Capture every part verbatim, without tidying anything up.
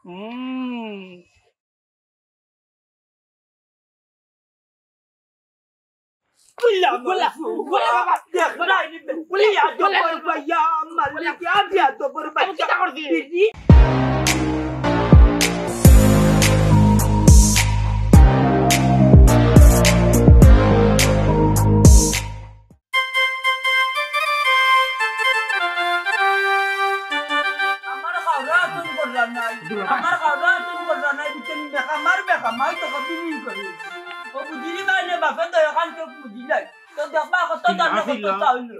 হুম। গুলা, গুলা, গুলা, বাবা। দেখ, নাই, নাই, গুলা, গুলা। ভাইয়া, আমার লাগি, আমি আর তো বড় আমি বাচ্চা। কিতা করছি? আমার খাওয়া আতন করলা নাই, আমার খাওয়া আতন করলা নাই, বুঝছেন? বেকামার বেকামাই তো কবি নি করে। ও বুঝিলি ভাই রে, বাপে তো এখন কেউ বুঝি নাই। তো দেখবা কত জানো কত চাউল।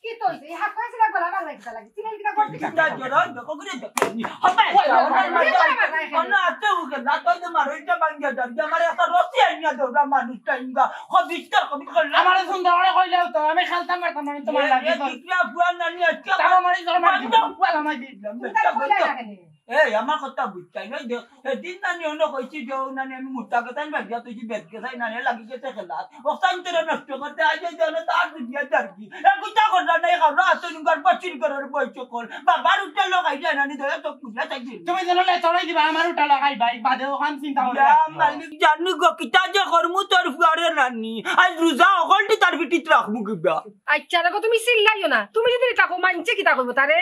কি তো হইছে? এই হাত পায়ে ছিলা গলা ভাঙা কিতা লাগে? চিলাই কিতা করতে কিতা? কিতা জোর, দেখো করে দেখো। হবে। ওই, ওই, ওই, ওই, ওই, ওই, ওই, ওই। অন্য আতে উঠে না, তো তোমার ওইটা ভাঙিয়া যাবে। আমার একটা রশি আনিয়া দেও না, মানুষটা ইন্দা। কবিতা, কবিতা করলে। আমারে সুন্দর করে কইলেও তো, আমি খেলতাম পারতাম, আমি তোমার এ, লাগে এ, তো। বিক্রিয়া বুয়া নানি আজকে তারা মারি, তারা মারি। বান্ধব। বুয়া নানি দিলাম। তুমি তার কইলা না কেন? এই, আমার কথা বুঝছাই না, যে, এদিন নানি অন্য কইছি যে, ও নানি আমি মুটা গেছাই, বেদ গেছাই, বেদ গেছাই, নানি লাগি গেছে খেলাত। ও সাইন তোরা নষ্ট করতে, আজ ওই জন্য তার দুনিয়া যার কি। এ, গুতা করলা নাই, খাওয়া, আসল উনকার পশ্চিম করার বই চকল। বাবার উঠে লোক আই যায়, নানি ধরে তো খুঁজে থাকি। তুমি যেন লে চড়াই দিবা, আমার উঠা লাগাই ভাই, বাদে ওখান চিন্তা করবে। ইয়া, মালিক জানি গো, কিতা যে করমু তোর ফুয়ারে নানি। আজ রোজা অকলটি তার পিঠিত রাখমু কিবা। আচ্ছা, দেখো, তুমি চিল্লাইও না। তুমি যদি থাকো, মানছে কিতা করবো তারে?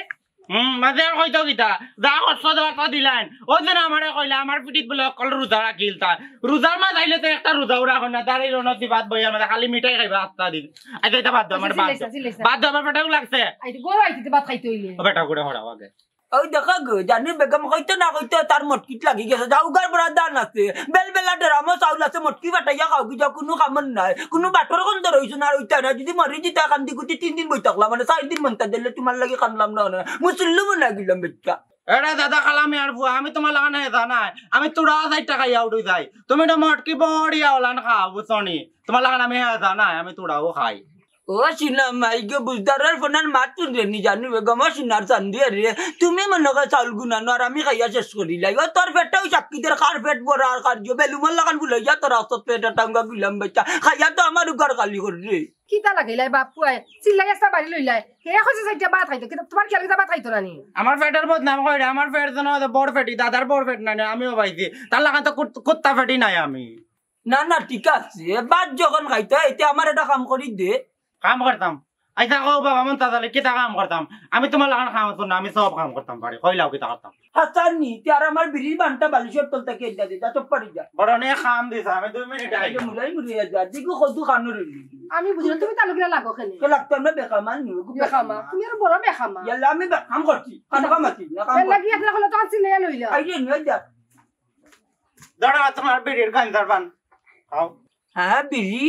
হুম, মাঝে আর কইতো কিতা? যা কষ্ট দেওয়ার তা দিলাইন। ওই যে না আমারে কইলা, আমার পিঠিত বলে অকল রোজা রাখিল তা। রোজার মাঝ আইলে তো একটা রোজাও রাখো না, তার এই রনতি ভাত বইয়ার মাঝে খালি মিঠাই খাইবা আস্তা দিন। আচ্ছা, এটা বাদ দাও, আমার বাদ দাও। চিল্লাইছ না, চিল্লাইছ না। বাদ দাও, আমার পেটেও লাগছে। আইতে গরু আইতে ভাত খাইতে হইলে। ও বেটা করে হরাও আগে। ওই দেখো গো, জানি বেগম কইতো না কইতো তার মটকিত লাগি গেছে। যাও, উগার বড় ধান আছে, বেল বেলা ডেরামো চাউল আছে, মটকি ফাটাইয়া খাও কি যাও, কোনো কামর নাই। কোনো বাটর গন্ধ রইছে না, রইতা না। যদি মরি দিতা কান্দি কুটি তিন দিন বই থাকলাম, মানে চার দিন মনটা দিলে তোমার লাগি কানলাম না, না। মুসল্লু মনে গেলাম বেটা। এরে দাদা কালামি আর ফুয়া, আমি তোমার লাগানে হেজা নাই। আমি তোরা চাইর টাকা ইয়া উঠে যাই। তুমি তো মটকি বড়িয়া ওলান খাও, বুঝছো নি? তোমার লাগানে আমি হেজা নাই, আমি তোরাও খাই। ও সিনা মাই গো, বুঝদারর ফোনার মাত শুনরে নি জানি বেগম, ও সিনার চান্দি রে। তুমি মনে কর চাউল গুনানো আর আমি খাইয়া শেষ করি লাই। ও তোর পেটটাও সাক্ষীদের কার পেট ভরা আর কার জিও বেলুমর লাগান ভুলে যা তোর আসত পেট টাঙ্গা গুলাম বেটা। খাইয়া তো আমার উগার খালি করি রে। কিতা লাগাইলাই বাপ পুয়ায়? চিল্লাই আস্তা বাড়ি লইলাই। হে কইছে চাইরটা ভাত খাইতো, কিন্তু তোমার খেয়াল কিতা ভাত খাইতো না নি? আমার পেটের বদনাম কইরা, আমার পেট যেন বড় পেটি, দাদার বড় পেট নাই, আমিও পাইছি। তার লাগান তো কুত-, কুত্তা পেটি নাই আমি। না, না, ঠিক আছে। ভাত যখন খাইতো, এতে আমার একটা কাম করি দে। কাম করতাম। আচ্ছা, কও বাবা, মন তাজালে কিতা কাম করতাম? আমি তোমার লাগান কাম করতাম না, আমি সব কাম করতাম পারি। কইলাও কিতা করতাম? হাসানি, তে আর আমার বিড়ির বানটা বালিশের তল থাকি এটা দে, যা তো পারি যা। বড় নে কাম দিছ, আমি দুই মিনিট আই। আগে মুলাই মুলাই যা, দেখো কত কানো রইলি। আমি বুঝলাম, তুমি তালু কিনা লাগো কেনে? কে লাগতো আমরা বেকামান নিও, গু বেকামা। তুমি আর বড় বেকামা। ইয়াল্লা, আমি বে-, কাম করছি, কাম কাম আছি, না কাম এর লাগি করছি। আপনার হলো তখন চিল্লাইয়া লইলা। আইরে নিয়ে যা। ধরো তোমার বিড়ির গাঞ্জার বান। খাও। হ্যাঁ, বিড়ি,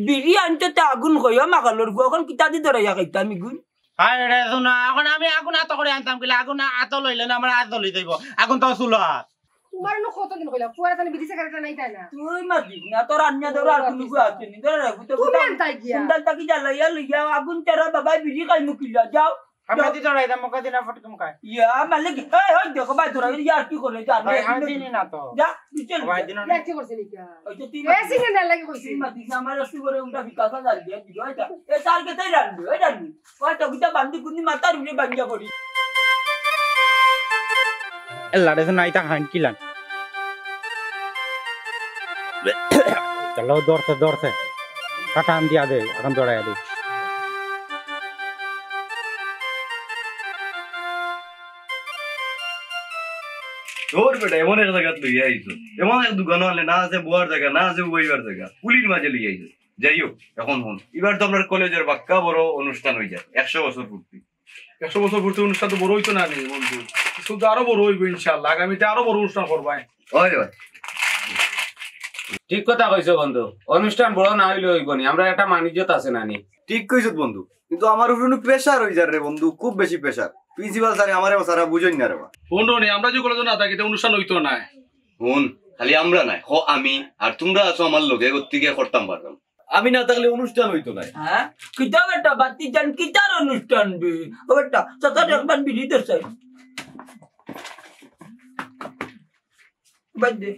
বিড়ি আনতে তো আগুন কইও, মাগালোর গু, এখন কিতা দি ধরাইয়া খাইতাম ইগুন? হায় রে সোনা, এখন আমি আগুন আতো করে আনতাম কিলা, আগুন আতো লইলে না আমার আত জ্বলি যাইব, আগুন তো চুলো হাত। তোমার অনো কতদিন কইলাম, পুয়ারে জানি বিড়ি সিগারেট নাই তাই না? তুই মাতিস না, তোর আনিয়া ধরো আর কোনো গু আছে নি, ধরে রাখবি তো তুমি কোথাও আনতাই গিয়া। কুন্ডাল তাকি জ্বালাইয়া লইয়া, আগুন তেরা বাবাই বিড়ি খাই মুখিলা, যাও। আমরা দি ধরাই দাম, মুখা দিনা ফটকে মুখায়। ইয়া, মালিক, এই, ওই দেখো ভাই, ধরা, ইয়ার কি করে, যা, ভাই, আমি চিনি না তো। যা, তুই চল। ভাই, দিন ইয়ার কি করছে নি কিয়া? ওই তো তিন এ, সিঙ্গেল না লাগে কইছে। তিন মাস দিছে, আমার একটু করে উল্টা বিকাশ হাজার দিয়ে দিল, ওই তো। এ, তার কে তাই রাখবি, ওই রাখবি। ওই তো, গুটা বান্ধি কুন্দি মাথার উপরে বাঙ্গিয়া পড়ি। এ, লাড়ে তো নাই, তা হান কি লান? চলো, ধরছে, ধরছে। কাটান দিয়া দে, এখন দৌড়াইয়া দে। ধর বেটা, এমন এক জাগাত লইয়া আইছো, এমন এক দোকানও আনলে না আছে বওয়ার জাগা, না আছে উবাইবার জাগা, পুলির মাঝে লইয়া আইছো। যাই হোক, এখন হুন, এবার তো আমরার কলেজর বাক্কা বড় অনুষ্ঠান অইযার, একশো বছর পূর্তি। একশো বছর পূর্তি অনুষ্ঠান তো বড় অইতো না নি বন্ধু, শুধু আরো বড় অইবো ইনশাআল্লাহ, আগামীতে আরো বড় অনুষ্ঠান করবায়। অয়, অয়। ঠিক কথা কইছো বন্ধু, অনুষ্ঠান বড় না অইলে অইবো নি, আমরার একটা মান ইজ্জত আছে না নি? ঠিক কইছত বন্ধু, কিন্তু আমার উপরে অনো pressure অইযার রে বন্ধু, খুব বেশি pressure। Principal স্যারে আমারে সারা বুঝইন না রে বা। হুন রে, আমরা যদি কলেজো না থাকি, তে অনুষ্ঠান অইতো নায়। হুন, খালি আমরা নায়, হ আমি, আর তুমরা আছো আমার লগে, গতিকে করতাম পারতাম। আমি না থাকলে অনুষ্ঠান অইতো নায়। হ্যাঁ? কিতা বেটা, বাতি জান, কিতার অনুষ্ঠান বে? ও বেটা, চাচা একবার বিড়ি দে চাই। বাদ দে।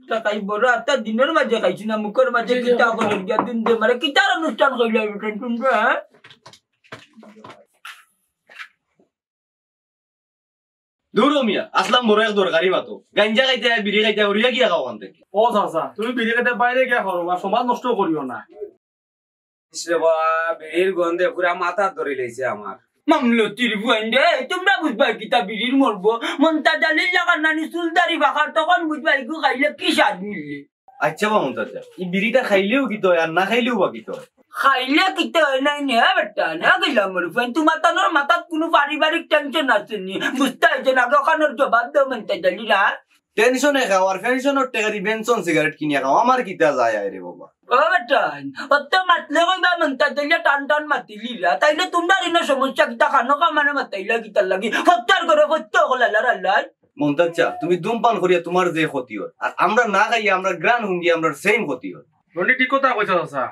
তা খাই বড়, আর তার দিনর মাঝে খাইছি না, মুখর মাঝে জি, জি, কিতা জি। করে গিয়া দিন দে, মানে কিতার অনুষ্ঠান কইলে বেটা, তুমি, হ্যাঁ? দূর ও মিয়া, আসলাম বড় এক দরকারি মাতো। গাঞ্জা খাইতে, বিড়ি খাইতে, উড়িয়া গিয়া খাও অখান থাকি। ও চাচা, তুমি বিড়ি খাইতে বাইরে গিয়া করো, আর সমাজ নষ্ট করিও না। ইস রে বা, বিড়ির গন্ধে পুরা মাথা ধরি লইছে আমার। মামলতির ফুয়াইন রে, তোমরা বুঝবায় কিতা বিড়ির মরবো? মন্তাজ আলির লাখান নানি চুলদারি বাঁকা, তখন বুঝবায় ইগু খাইলে কি স্বাদ মিললে। আচ্ছা বা মন্তাজ, ই বিড়িটা খাইলেও কিতা অয় আর না খাইলেও বা কিতা অয়? খাইলে কিতা অয় নাই নে বেটা, না গেলাম রে ফুয়াইন, তোমার তানোর মাথাত কুনু পারিবারিক টেনশন আছে নি, বুঝতায় যে না, অখানোর জবাব দেও মন্তাজ আলির। টেনশনে খাও আর পেনশনর টেকাদি বেনসন সিগারেট কিনিয়া খাও, আমার কিতা যায় আয় রে বাবা। ও বেটাইন, অত মাতলে কইবা মন্তাজ আলিয়ে টান টান মাতিলিরা, তাইলে তোমরার ইনো সমস্যা কিতা, খানো কামানে মাতাইলা কিতার লাগি, ফত্তর করে ফত্তর অকল আল্লার আল্লায়। মন্তাজ চা, তুমি ধূমপান করিয়া তোমার যে ক্ষতি অর, আর আমরা না খাইয়া আমরা ঘ্রাণ হুঙ্গি আমরার same ক্ষতি অর। রনি ঠিক কথা কইছো চাচা।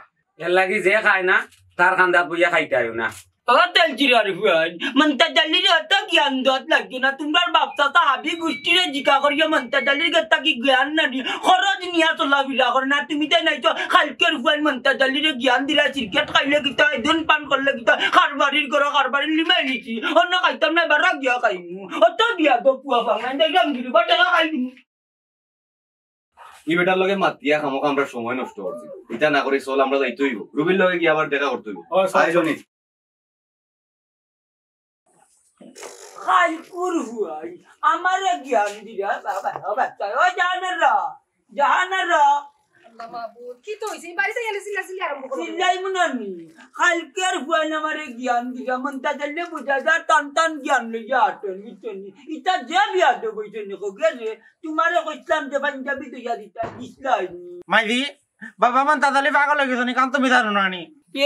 এর লাগি যে খায় না, তার কান্দাত বইয়া খাইতে আইও না। ও তেলচিরার ফুয়াইন, মন্তাজ আলিরে অত জ্ঞান দেওয়াত লাগতো না। তোমরার বাপ চাচা হাবি গুষ্টিরে জিকা করিয়া মন্তাজ আলির গেছ থাকি জ্ঞান না নি, খরচ নিয়া চলাফিরা করে না। তুমি তাই নাই তো খালকের ফুয়াইন মন্তাজ আলিরে জ্ঞান দিলা, সিগারেট খাইলে কিতা অয়, ধূমপান করলে কিতা অয়, কারবারির ঘরো কারবারির লিমাই নিছি, অন্য খাইতাম না, বারা গিয়া খাইমু। অত বিয়াদব ফুয়া ফাংলাইন, দেখলাম গিরি বা টেকা খাই দিমু। ই বেটার লগে মাতিয়া খামোখা আমরা সময় নষ্ট করছি। ইতা না করি চল, আমরা যাইতে অইবো। রুবির লগে গিয়া আবার দেখা করতে অইবো। ও, চল, আয় চল। জনি। খালকুর ফুয়াই, আমারে জ্ঞান দিরা, বাবা, ও বাচ্চা, ও জাহানারা, জাহানারা। আল্লাহ মাবুদ, কিতা অইছে? ই বাড়িত আইয়া চিল্লাচিল্লি আরম্ভ করো। চিল্লাইমু না নি। খালকের ফুয়াইন আমারে জ্ঞান দিরা, মন্তাজ আলিয়ে বুঝা যায়, টান টান জ্ঞান লইয়া আটন, বুঝছো নি? ইতা যে বিয়াদব অইছে নি, কগে রে, তোমারে কইছলাম যে পাঞ্জাবি ধইয়া দিতা, দিছলায় নি। মাইজি, বাবা মন্তাজ আলি পাগল অই গেছে নি, কান তুমি জানো না নি?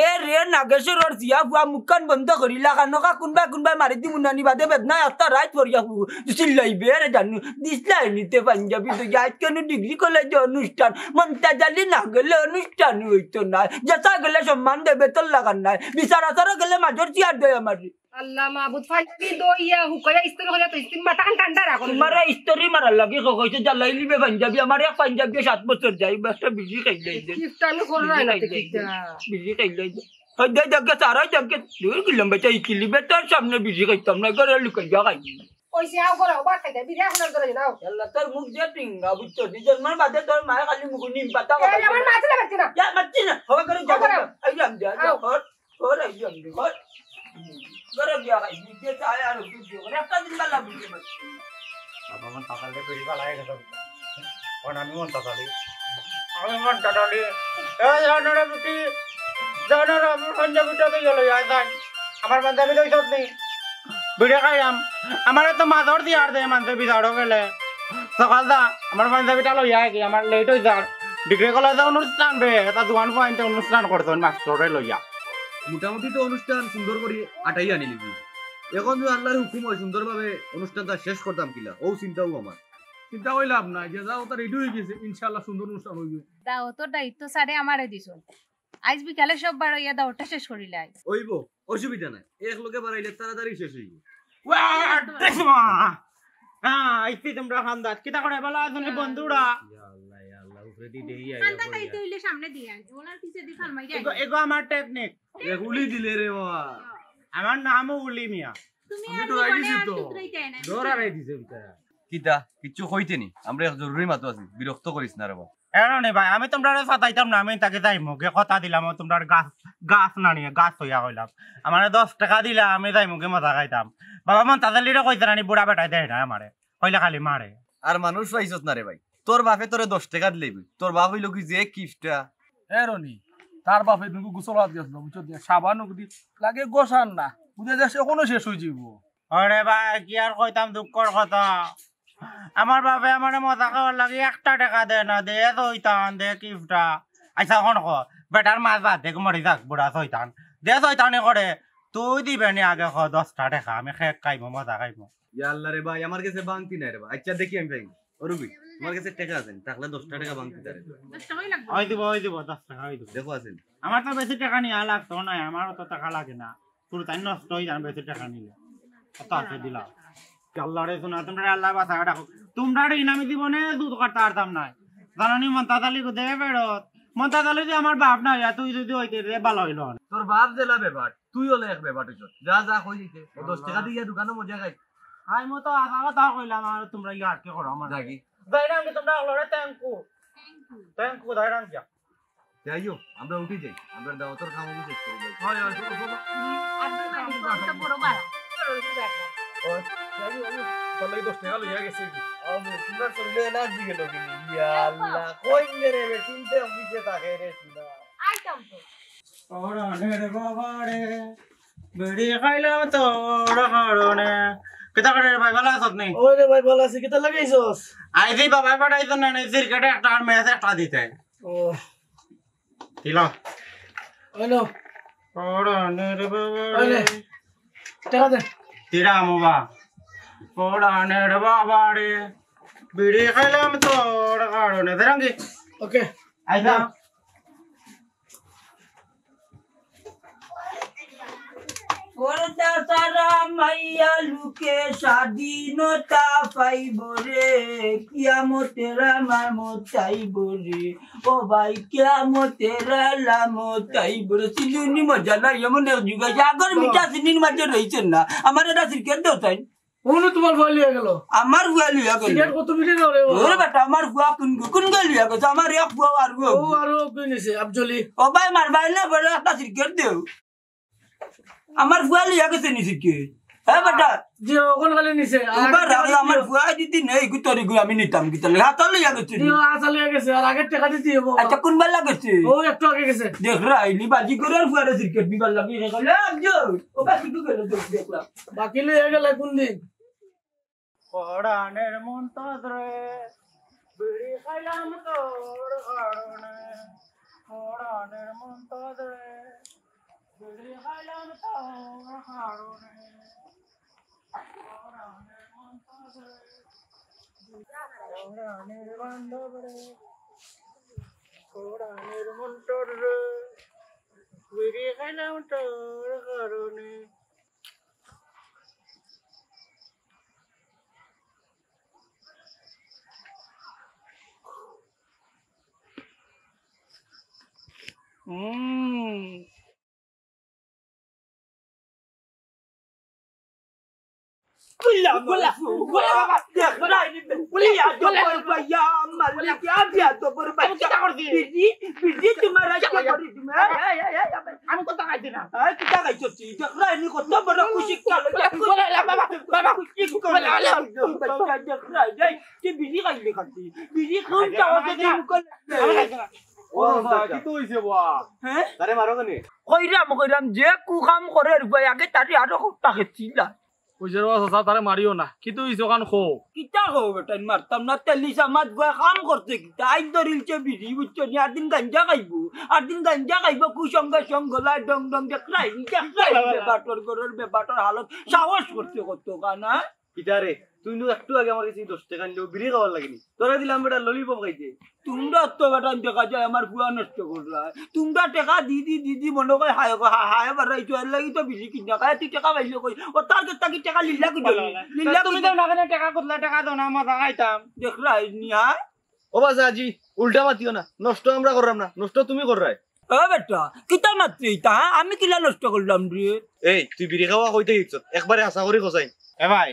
এ রে, নাগেশ্বরর জিয়া ফুয়া, মুখখান বন্ধ করিলা, কানো কা কুনবায় কুনবায় মারি দিমু না নি, বাদে বেদনায় আস্তা রাইত পড়িয়া ফু-, চিল্লাইবে রে জানু, দিছলায় নি তে পাঞ্জাবি ধইয়া, আইজ কুনু ডিগ্রি কলেজে অনুষ্ঠান, মন্তাজ আলি না গেলে অনুষ্ঠান অইতো নায়, যেতা গেলে সম্মান দেবে তোর লাখান নায়, বিচার আচারো গেলে মাজর চেয়ার দেয় আমারে। আল্লাহ মাবুদ, পাঞ্জাবি ধইয়া হুকাইয়া ইস্ত্রি করিয়া তো ইস্ত্রি মাথাখান ঠান্ডা রাখো। তোমারে ইস্ত্রি মারার লাগি কইছে, জ্বালাইলিবে পাঞ্জাবি। আমার এক পাঞ্জাবিয়ে সাত বছর যায়, একটা বিড়ি খাইলাই দে। কিতা আমি করলাই না তে কিতা? বিড়ি খাইলাই দে। ওই দে, দেখে সারা দেখে, দুই কিলো বেটা, এই কিলি বেটার সামনে বিড়ি খাইতাম না, ঘরো লুকাইয়া খাই। ওইসে আও ঘরো, ভাত খাইতে, বিড়ি এখন আর ঘরো যাও। আল্লাহ, তোর মুখ যে টিঙ্গা, বুঝছো? নিজের মার বাদে তোর মায়ে খালি মুখ নিম পাতা এই খাওয়াই আমার না। মা ছিল বাচ্চা না। যা, বাচ্চি না, হবা করে যা, আও ঘরো। এই রাম যা, যা, আও। ঘর। ওরে, ইয়ে, আমি ঘর, ঘরে গিয়া খাই, নিজে চায় আর ওষুধ দিয়ে, মানে, একটা দিন বেলা বুঝে পারছি। বাবা, মন্তাজ আলি বেরিয়ে পালাই গেছে। কারণ আমি মন্তাজ আলি। আমি মন্তাজ আলি। এই, জানো রে বেটি, জানো রে, আমার পাঞ্জাবিটা তো গেল, আয় যাই। আমার পাঞ্জাবি তো ইজ্জত নেই। বিড়ি খাইলাম। আমার তো মাদর দিয়ার দে, মানতে বিদাড়ো গেলে। সকাল দা, আমার পাঞ্জাবিটা লইয়া আয় কি, আমার লেট অই যার। ডিগ্রি কলেজে অনুষ্ঠান বে, এটা দুয়ান পয়েন্টে অনুষ্ঠান করতো, মাস্টরে লইয়া। মোটামুটি তো অনুষ্ঠান সুন্দর করি আটাই আনি লিবি। এখন যদি আল্লাহর হুকুম হয়, সুন্দরভাবে অনুষ্ঠানটা শেষ করতাম কিলা, ও চিন্তাও আমার। চিন্তা অইলে লাভ নাই, যে যা ওটা রেডি হয়ে গেছে, ইনশাআল্লাহ সুন্দর অনুষ্ঠান হইবে। দাওয়াতর দায়িত্ব স্যারে আমারে দিছইন। আইজ বিকালে সব বারইয়া দাওয়াতটা শেষ করিলাই। অইবো, অসুবিধা নাই, এক লগে বাড়াইলে তাড়াতাড়ি শেষ হইব। ওয়া, দেখো মা। হ্যাঁ, আইছি তোমরা খান্দাত। কিতা করে ভালা আছো নি বন্ধুরা? ইয়া আল্লাহ, ইয়া আল্লাহ, উপরে দি দেই আইয়া খান্দা পড়িয়া। তাইতে হইলে সামনে দিয়া আনছে, ওনার পিছে দি ফালমাই যায়। এগো, এগো আমার টেকনিক। এগুলি দিলে রে বাবা। আমার নামও উলি মিয়া। তুমি আমি আর ডরাই জীবনে দিছি আর তো। টুকরাইতে নাই। ডরাই দিছে ভিতরে। কিতা? কিচ্ছু কইতে নি? আমরা এক জরুরি মাতো আছি, বিরক্ত করিস না রে বাবা। এরা নি ভাই, আমি তোমরারে ফাতাইতাম না, আমি তাকে যাইমুগে কথা দিলাম, ও তোমরার গাছ, গাছ না নিয়ে গাছ হইয়া কইলাম। আমারে দশ টেকা দিলা, আমি যাইমুগে মজা খাইতাম। বাবা মন্তাজ আলিরে কইছে না নি, বুড়া বেটায় দেয় না আমারে, কইলে খালি মারে। আর মানুষ পাইছত না রে ভাই, তোর বাপে তোরে দশ টেকা দিলে বই, তোর বাপ হইল কি যে কিপটা। এ রনি, তার বাপে নুকু গোসল হাত গেছিল, বুঝছো দিয়া, সাবান নুকু দি লাগে গোসান না, বুঝে যাস এখনো শেষ হয়ে যাইব। আরে ভাই, কি আর কইতাম দুঃখর কথা। আমার বাপে আমারে মজা খাওয়ার লাগি একটা টেকা দেয় না, দে শয়তান, দে কিপটা। আচ্ছা, এখন ক, বেটার মাছ বাদ দে, মরি যাক, বুড়া শয়তান। দে শয়তানি করে, তুই দিবে নি আগে ক, দশটা টেকা, আমি খেক খাইমু, মজা খাইমু। ইয়া আল্লাহ রে ভাই, আমার কাছে বাংতি নাই রে ভাই। আচ্ছা, দেখি আমি পাই। ও রুবি, তোমার কাছে টেকা আছে নি? থাকলে দশটা টেকা বাংতি তারে। দশ টাকাই লাগবে। ওই দিব, ওই দিব, দশ টাকা ওই দিব। দেখো আছে নি? আমার তো বেশি টেকা নিয়া লাগতো না, আমারও তো টেকা লাগে না। পুরো তাই নষ্ট হয়ে যান বেশি টেকা নিলে। কত আছে দিলাম। আল্লাহ রে, শোনা, তোমরা আল্লাহ বাসা ডাকো। তোমরা রে ইনামি জীবনে দুধ করতে পারতাম না। জানো নি মন্তাজ আলী কোথায় বেরোত? মন্তাজ আলী যে আমার বাপ না, ইয়া তুই যদি হইতে রে ভালো হইলো না। তোর বাপ জেলা বেবাট, তুই হলে এক বেবাট হইছ। যা, যা, কই দিতে। ও দশ টাকা দিয়ে দোকানে মজা খাই। আমি তো আশা কথা কইলাম, আর তোমরা ইয়ার্কি করো আমার। যাই না আমি তোমরা হকলরে thank you। Thank you, যাই না আমি। যাইও, আমরা উঠি যাই, আমরা দাওয়াতর কাম অইলে শেষ করি যাই। হয়, হয়, চলো, চলো। আব্দুল মালিক, কত বড় বাড়া। ও, যাইও, যাইও। তাহলে এই দশ টাকা লইয়া গেছে কি? ও, তোমরা চললে energy গেল কি? ইয়া আল্লাহ, কই রে রে, চিনতে অফিসে থাকে রে, শোনা। আইতাম তো। পরানের বাবা রে, বিড়ি খাইলাম তোর কারণে। কিতা করে রে ভাই, ভালা আছস নি? ওই রে ভাই, ভালা আছি, কিতা লাগাইছস? আইজি বাবায় পাঠাইছইন না, ক্রিকেটে একটা আর ম্যাচ একটা দিতে। ও। দিল। ওই লো। পরানের বাবা ওই রে। রে। টাকা দে। দিরাম বাবা। পরানের বাবা রে, বিড়ি খাইলাম তোর কারণে। দে রঙ্গি। ওকে। আইসা। পর্দা ছাড়া মাইয়া লোকে স্বাধীনতা পাইব রে, কিয়ামতের আলামত আইব রে, ও ভাই কিয়ামতের আলামত আইব রে। চিনি উনি মজা নাই, এমন এক যুগ আইছে, আগর মিঠা চিনির মাঝে রইছে না। আমার এটা ক্রিকেট দেও তাই। ওনো তোমার ফুয়া লইয়া গেল। আমার ফুয়া লইয়া গেল। সিগারেট কত বিড়ি দাও রে বাবা। ওরে বেটা, আমার ফুয়া কোন, কোন গেল লইয়া গেছে? আমার এক ফুয়া আর ও। ও আরো কই নিছে, আফজলি। ও ভাই, মার ভাই না, বড় একটা ক্রিকেট দেও। আমার ফুয়া লইয়া গেছে নি ক্রিকেট। হ্যাঁ বেটা। জি, ওখান খালি নিছে। আর উবার একটা রাখলে আমার দিও। ফুয়া যদি নেই, গু তোর গু আমি নিতাম, কি তাহলে? হাতা লইয়া গেছে নি। দিও, হাতা লইয়া গেছে, আর আগের টাকা দিতে হইব। আচ্ছা, কোন বেলা গেছে? ও একটু আগে গেছে। দেখরা, ইনি বাজি করার ফুয়ারে ক্রিকেট দিবার লাগি, এ গেল, এ, আফজল। ও বাকি তো গেল, দেখ, দেখলাম। বাকি লইয়া গেলে কোন দিন? পরানের মন্তর রে, বিড়ি খাইলাম তোর কারণে। পরানের মন্তর রে, বিড়ি খাইলাম তোর কারণে। পরানের মন্তর রে, পরানের বান্ধব রে, পরানের মন্তর রে, বিড়ি খাইলাম তোর কারণে। হুম। বুলা, বুলা, বুলা, বাবা, দেখ, রাইনি, বুলা, ইয়া, জবর ভাইয়া, মালিক, ইয়া, ইয়া, জবর ভাইয়া। আমি কিতা করছি? বিজি, বিজি, তোমার আজকে কিতা করি তুমি? এই, এই, এই, এই, এই। আমি কথা খাইছি না। এই, কিতা খাইছস তুই? দেখ, রাইনি, কত বড় খুশি কালো। বুলা, বুলা, বাবা, বাবা, খুশি কালো। বুলা, বুলা। বাচ্চা, দেখ, রাইনি, এই, তুই বিড়ি খাইলি খালি। বিড়ি কোন চাওয়াতে তুই মুখে লাগে? আমি খাইছি না। ও, চাচা, কিতা অইছে বা? হ্যাঁ? তারে মারো কেনে? কইরাম, কইরাম, যে কুকাম করে রে ভাই, আগে তারে আরো হত্যা খেছিলা। কইছে রে চাচা, তারে মারিও না। কিতা অইছে অখান কও। কিতা কও বেটা, মারতাম না, তেলি চামাত বয় কাম করছে কিতা? আইজ ধরিলছে বিড়ি, বুঝছো নি? আর দিন গাঞ্জা খাইবো, আর দিন গাঞ্জা খাইবো, কুসঙ্গে সঙ্গ লাই ডং ডং, দেখরায়, দেখরায়, বেবাটর ঘরর বেবাটর হালত, সাহস করছে কত কানা। কিতা রে, তুই নু একটু আগে আমার গেছে দশ টেকা নিলে, বিড়ি খাওয়ার লাগি নি। তোরে দিলাম বেটা ললিপপ খাইতে। তুমরা তো বেটা দেখা যায় আমার ফুয়া নষ্ট কররা। তুমরা টেকা দি দি দি দি মনো কয় হায় গো, হা-, হায় বাড়াইছো, এর লাগি তো বিড়ি কিনা খায়, তুই টেকা পাইলে কই? ও তার কাছ থাকি টেকা লিলা কি জন্য? লিলা তুমি কি দাও না কেনে টেকা, কতলা টেকা দাও না, মজা খাইতাম। দেখরায় নি, হ্যাঁ? ও বাজা আজি, উল্টা মাতিও না, নষ্ট আমরা কররাম না, নষ্ট তুমি কররায়। ও বেটা, কিতা মাতরে ইতা, হ্যাঁ? আমি কিলা নষ্ট করলাম রে? এই, তুই বিড়ি খাওয়া কইতে শিখছস? একবারে হাছা করি কছাইন। এ ভাই,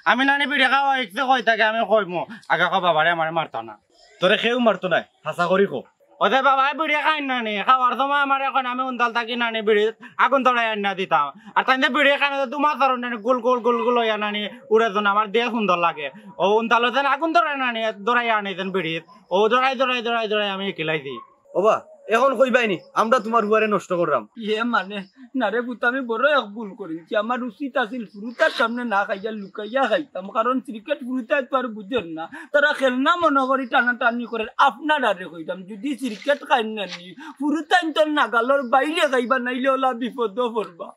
আমি নানি বিড়ি খাওয়া শিখছি কই থাকি আমি কইমু। আগে কও বাবারে আমারে মারতা না। তোরে কেউ মারতো নায়, হাছা করি ক। ওতে বাবায় বিড়ি খাইন নানি, খাওয়ার সময় আমারে কইন আমি উন্দাল থাকি নানি বিড়িত আগুন ধরাই আইন্না দিতাম। আর তাইন যে বিড়ি খাইন তো দুমা ধরন নানি গুল গুল গুল গুল অইয়া নানি উড়ে যেন আমার দেহ সুন্দর লাগে। ও উন্দালো যেন আগুন ধরাই নানি, ধরাই আনি যেন বিড়িত। ও ধরাই ধরাই ধরাই ধরাই আমি কিলাই দি। ওবা, এখন কইবায় নি, আমরা তুমার ফুয়ারে নষ্ট কররাম। ইয়ে মানে, না রে পুত, আমি বড় এক ভুল করিলিছি। আমার উচিত আছিল ফুরুতার সামনে না খাইয়া লুকাইয়া খাইতাম, কারণ ক্রিকেট ফুরুতায় তো আর বুঝের না, তারা খেলনা মনো করি টানাটানি করের, আপনারারে কইতাম, যুদি ক্রিকেট খাইন না নি, ফুরুতাইন্তর নাগালর বাইরে খাইবা, নাইলে অলা বিপদো পড়বা।